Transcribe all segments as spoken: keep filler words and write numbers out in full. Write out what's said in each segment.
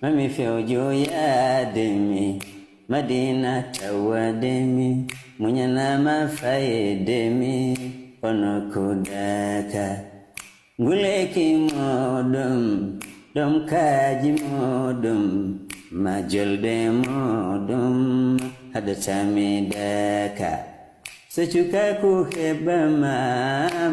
Mami fewjo yaade mi, Madina tawade mi, muñanama fayde mi, ono kudaka. Nguleki moɗum, ɗum kaji moɗum, majolde moɗum, haɗata mi daka. So cukaku heɓama,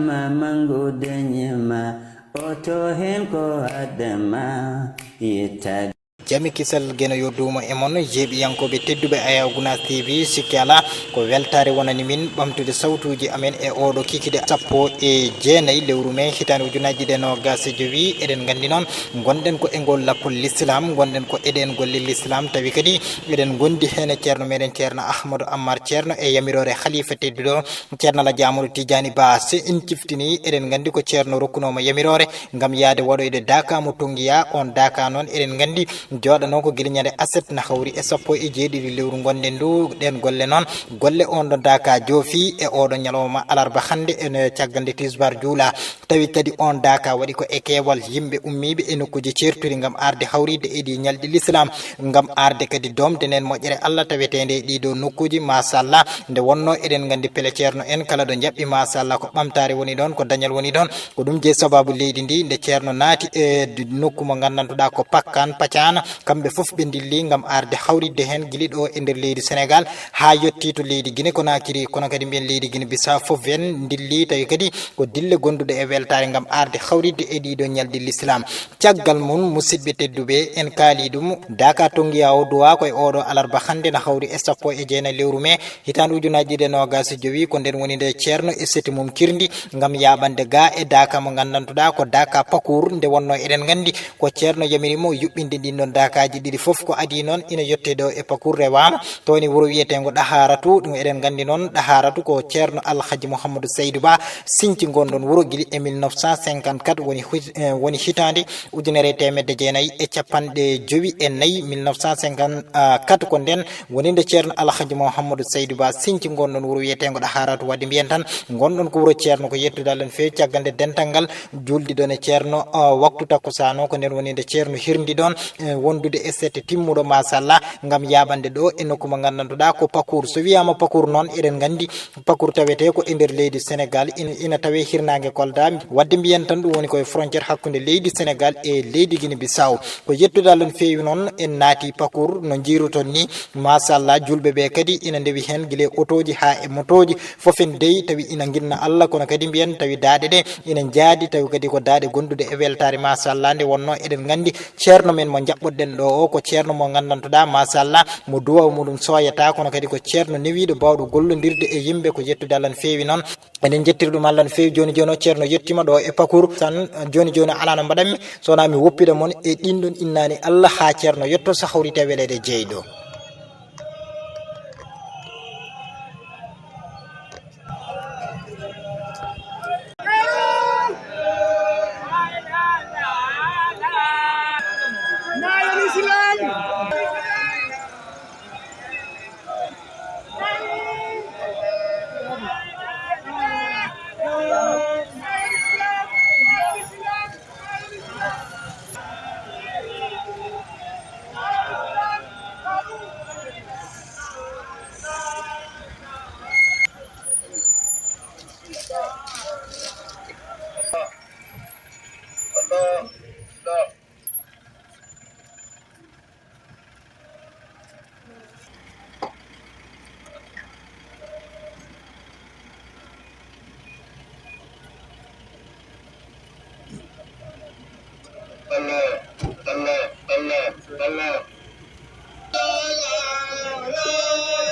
ma mango dañema, oto hen ko adama, yettade. Jami kisal geno yo duumo e mon, jeeɓiyankooɓe tedduɓe Ayaw Gunaas T V, sikke alaa ko weltaare wonani min ɓamtude sawtuuji amen e ooɗo kikide sappo e jeenayi lewru mee hitaande ujunnaaji ɗiɗi e noogaas e jowi. Eɗen nganndi noon, ngonɗen ko e ngol lappol Lislaam, ngonɗen ko e ɗeen golle Lislaam, tawi kadi eɗen ngondi heen e ceerno meɗen, Ceerno Ahmadou Ammar Ceerno, e yamiroore haliifa tedduɗo, Ceerno Alhaji Amadou Tidiani Ba. So en ciftini, eɗen nganndi ko ceerno rokkunoo mo yamiroore ngam yahde waɗoyde daaka mo Tongiya. On daaka noon, eɗen nganndi jooɗanoo ko gila ñande aset, na hawri e sappo e jeeɗiɗi lewru ngonɗen ndu. Ɗeen golle noon, golle on ɗon daaka joofi e oɗo ñalawma alarba hannde, ene caggal nde tisbar juula. Tawi kadi on daaka waɗi ko e keewal yimɓe ummiiɓe e nokkuuji ceertuɗi ngam arde hawritde e ɗi ñalɗi Lislaam, ngam arde kadi doomde nden moƴƴere Allah taweteende e ɗiɗo nokkuuji. Machallah, nde wonno eɗen nganndi pele ceerno en kala ɗo njaɓɓi, machallah, ko ɓamtaare woni ɗon, ko dañal woni ɗon. Ko ɗum jeyi sababu leydi ndi, nde ceerno naati e d-, nokku mo nganndantuɗaa ko Pakkaan, Pacaan, kamɓe fof ɓe ndilli ngam arde hawritde heen gila ɗo e nder leydi Senegaal haa yettii to leydi Gine Konaakiri, kono kadi mbiyen leydi Gine Bisaa fof en ndilli, tawi kadi ko dille gonduɗe e weltaare ngam arde hawritde e ɗiɗo ñalɗi Lislaam. Caggal mum, musidɓe tedduɓe, en kaali ɗum, daaka Tongiya o duwaa ko e oɗo alarba hannde, na hawri e sappo e jeenayi lewru mee, hitaande ujunnaaji ɗiɗi e noogaas e jowi, ko nden woni nde ceerno e seti mum kirndi ngam yaaɓande ga e daaka mo nganndantuɗaa ko daaka Pakuur. Nde wonno eɗen nganndi ko ceerno yamiri mo yuɓɓinde ɗin ɗon daakaaji ɗiɗi fof. Ko adii noon, ina yottee ɗo e Pakuur rewaama, to woni wuro wiyeteengo Ɗahaaratu. Ɗum eɗen nganndi noon, Ɗahaaratu ko ceerno Alhaji Mouhamadou Saydou Ba Sinci ngon ɗon wuro gila e mille neuf cent cinquante-quatre, woni hu-, eh, woni hitaande ujunere e teemedde jeenayi e capanɗe jowi e nayi, mille neuf cent cinquante-quatre. Ko nden woni nde ceerno Alhaji Mouhamadou Saydou Ba Sinci ngon ɗon wuro wiyeteengo Ɗahaaratu. Wadde mbiyen tan, ngon ɗon ko wuro ceerno, ko yettude Allah no feewi. Caggal nde dental ngal juldi ɗon e ceerno, ah, waktu takkusaan o, ko nden woni nde ceerno hirndi ɗon, eh, wondude e sette timmuɗo, machallah, ngam yaaɓande ɗo e nokku mo nganndantuɗaa ko Pakuur. So wiyaama Pakuur noon, eɗen nganndi Pakuur tawetee ko e nder leydi Senegaal, ina, ina tawee hirnaange Kolda. Wadde mbiyen tan ɗum woni ko e frontière hakkunde leydi Senegaal e leydi Gine Bisaw. Ko yettude Allah no feewi noon, en naati Pakuur, no njiiruton ni, machallah, julɓe ɓe kadi ina ndewi heen gila e otooji haa e motooji, fof en dey tawi ina nginna Allah, kono kadi mbiyen tawi daaɗe ɗe ina njaadi, tawi kadi ko daaɗe gonduɗe e weltaare, machallah. Nde wonno eɗen nganndi ceerno men mo njaɓɓoɗen ɗo o, ko ceerno mo nganndantuɗaa, machallah, mo duwaw muɗum sooyata, kono kadi ko ceerno newiiɗo baawɗo gollondirde e yimɓe. Ko yettude Allah no feewi noon. Eɗen njettiri ɗum Allah no feewi. Jooni jooni o ceerno yettima ɗo e Pakuur. Tan jooni jooni alaa no mbaɗanmi, so wonaa mi woppida mon e ɗin ɗon innaani Allah haa ceerno yetto, so hawriti e weleede jeyɗo.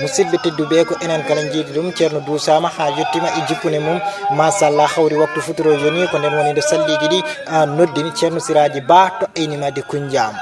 Musidɓe tedduɓe, ko enen kala njiidi ɗum, ceerno duusaama haa yettima e jippune mum. Machallah, hawri waktu futuro joni, ko nden woni nde salliiji ɗi, a, noddini ceerno Siraaji Ba to aynima de kunjaam.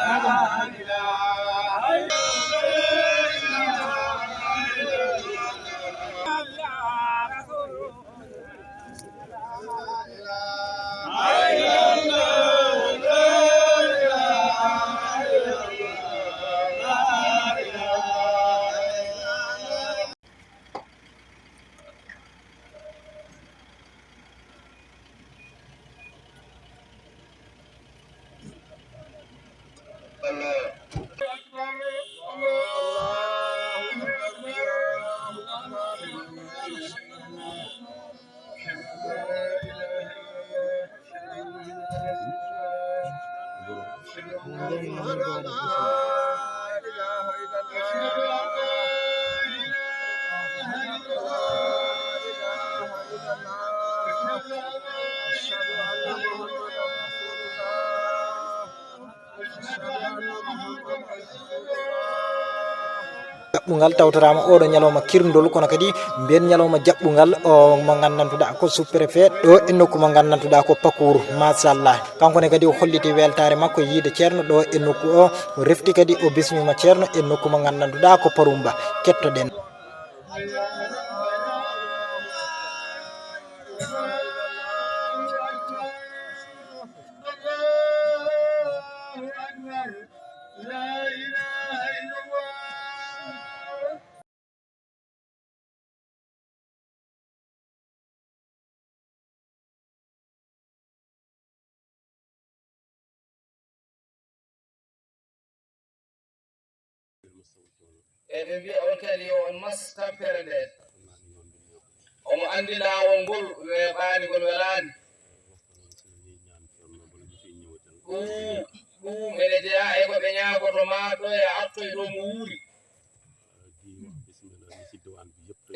Jaɓɓungal tawtoraama oɗo ñalawma kirndol, kono kadi mbiyen ñalawma jaɓɓungal o mo nganndantuɗaa ko sous-préfet ɗo e nokku mo nganndantuɗaa ko Pakour. Machallah, kanko ne kadi o holliti weltaare makko yiide ceerno ɗo e nokku o, o refti kadi o bismima ceerno e nokku mo nganndantuɗaa ko Parumba. Kettoɗen. Eɓe mbiya on kadi yo on mas tampere nde. Omo anndi laawol ngol weeɓaani, ngol welaani. Ɗum, ɗum ene jeyaa e ko ɓe ñaagoto maa ɗo e artoy ɗo mo wuuri.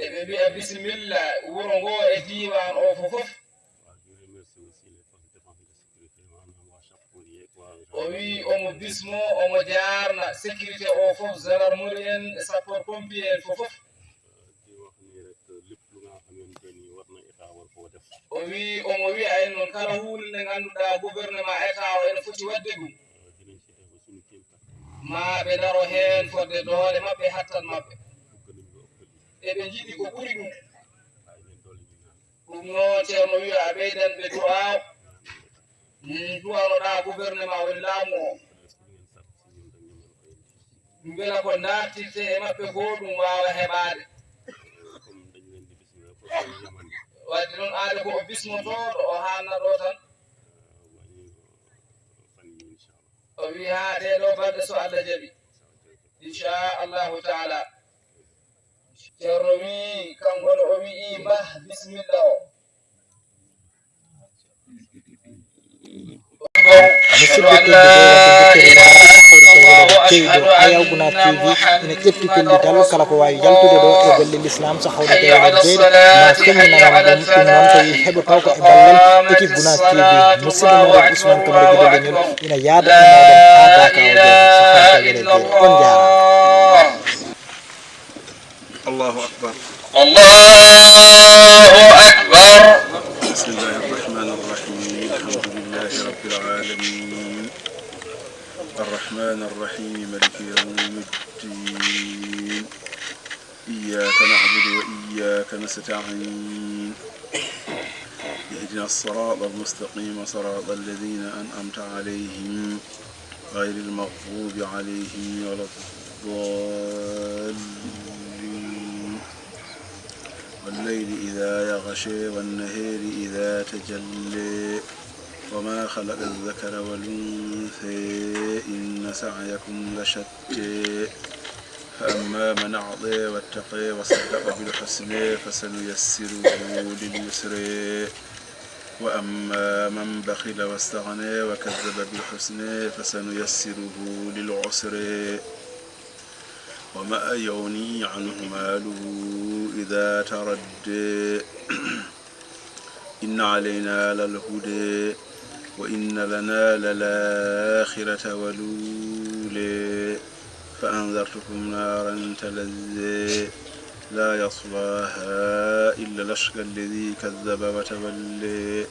Eɓe mbiya bisimilla wuro ngo e diiwaan o fof fof. O wi omo bismo, omo jaarna sécurité o fof, gendarmerie en, sapeur pompier en fof fof. O wi omo wiya en noon kala huunde nde ngannduɗaa gouvernement état o ene foti waɗde ɗum. Ma ɓe ndaro heen fodde doole maɓɓe, hattan maɓɓe. Eɓe njiɗi ko ɓuri ɗum. Ɗum noon, ceerno wiya a ɓeydan ɓe du'aaw. Mm, du'anoɗaa gouvernement woni laamu o. Mbela ko ndartirte e maɓɓe ko ɗum waawa heɓaade. Wadde noon, aade ko o bismotooɗo, o haalna ɗo tan. O wi haa ɗee ɗoo balɗe, so Allah jaɓi, inchallahu taala. Ceerno wi, kanko ne o wi'i, mbah, bisimilla o. Musidɓe tedduɓe, wadde ndettiri ma sahawde tawi wonande jeyɗo Ayaw Gunaas T V, ina ƴetti pellital kala ko waawi yaltude ɗo e golle l'islam, sahawde tawi wonande jeyɗo ma feññinanam ɗum. Ɗum noon tawi heɓoto ko e ballal équipe Gunaas T V. Musidɗo mooɗon Ousmane Camara Guido Leñol ina yaada e mooɗon haa Daaka o jooɗo, sahawde tawi wonande jeyɗo. On njaaraama. الله أكبر. الله أكبر. بسم الله الرحمن الرحيم. الحمد لله رب العالمين. الرحمن الرحيم. مالك يوم الدين. إياك نعبد وإياك نستعين. اهدنا الصراط المستقيم، صراط الذين أنعمت عليهم، غير المغضوب عليهم ولا الضالين. والليل إذا يغشى، والنهار إذا تجلى، وما خلق الذكر والأنثى، إن سعيكم لشتى. فأما من أعطى واتقى وصدق بالحسنى فسنيسره لليسرى، وأما من بخل واستغنى وكذب بالحسنى فسنيسره للعسرى، وما يغني عنه ماله إذا تردى. إن علينا للهدى، وإن لنا للآخرة والأولى، فأنذرتكم نارا تلظى، لا يصلاها إلا الأشقى الذي كذب وتولى،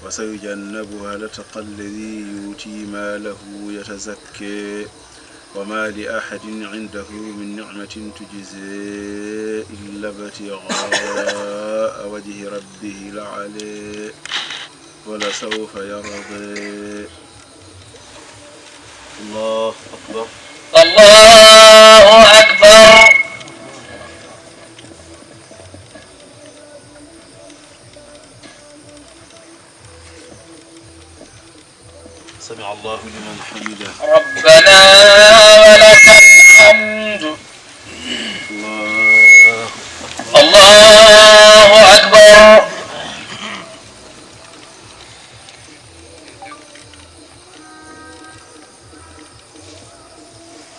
وسيجنبها الأتقى الذي يؤتي ماله يتزكى، وما لأحد عنده من نعمة تجزى إلا ابتغاء وجه ربه الأعلى، ولسوف يرضى. الله أكبر. الله أكبر. سمع الله لمن حمده. ربنا ولك الحمد. الله أكبر. الله أكبر.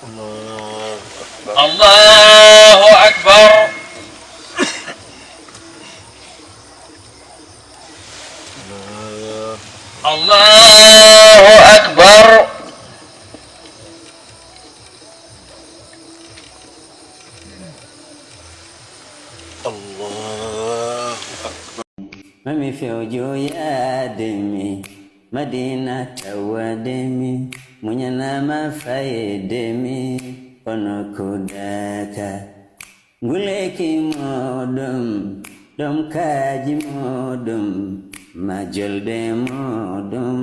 الله أكبر. الله أكبر. الله أكبر. Mami fewjo yaademi, Madina tawademi, muñanama fayedemi, kono ko daka. Nguleki muɗum, ɗom kaaji muɗum, majolde muɗum,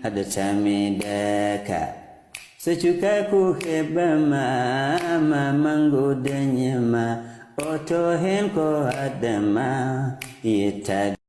haɗatami daka. So cukaku heɓama, ma mangu dañema, oto hen ko haɗama, yettade.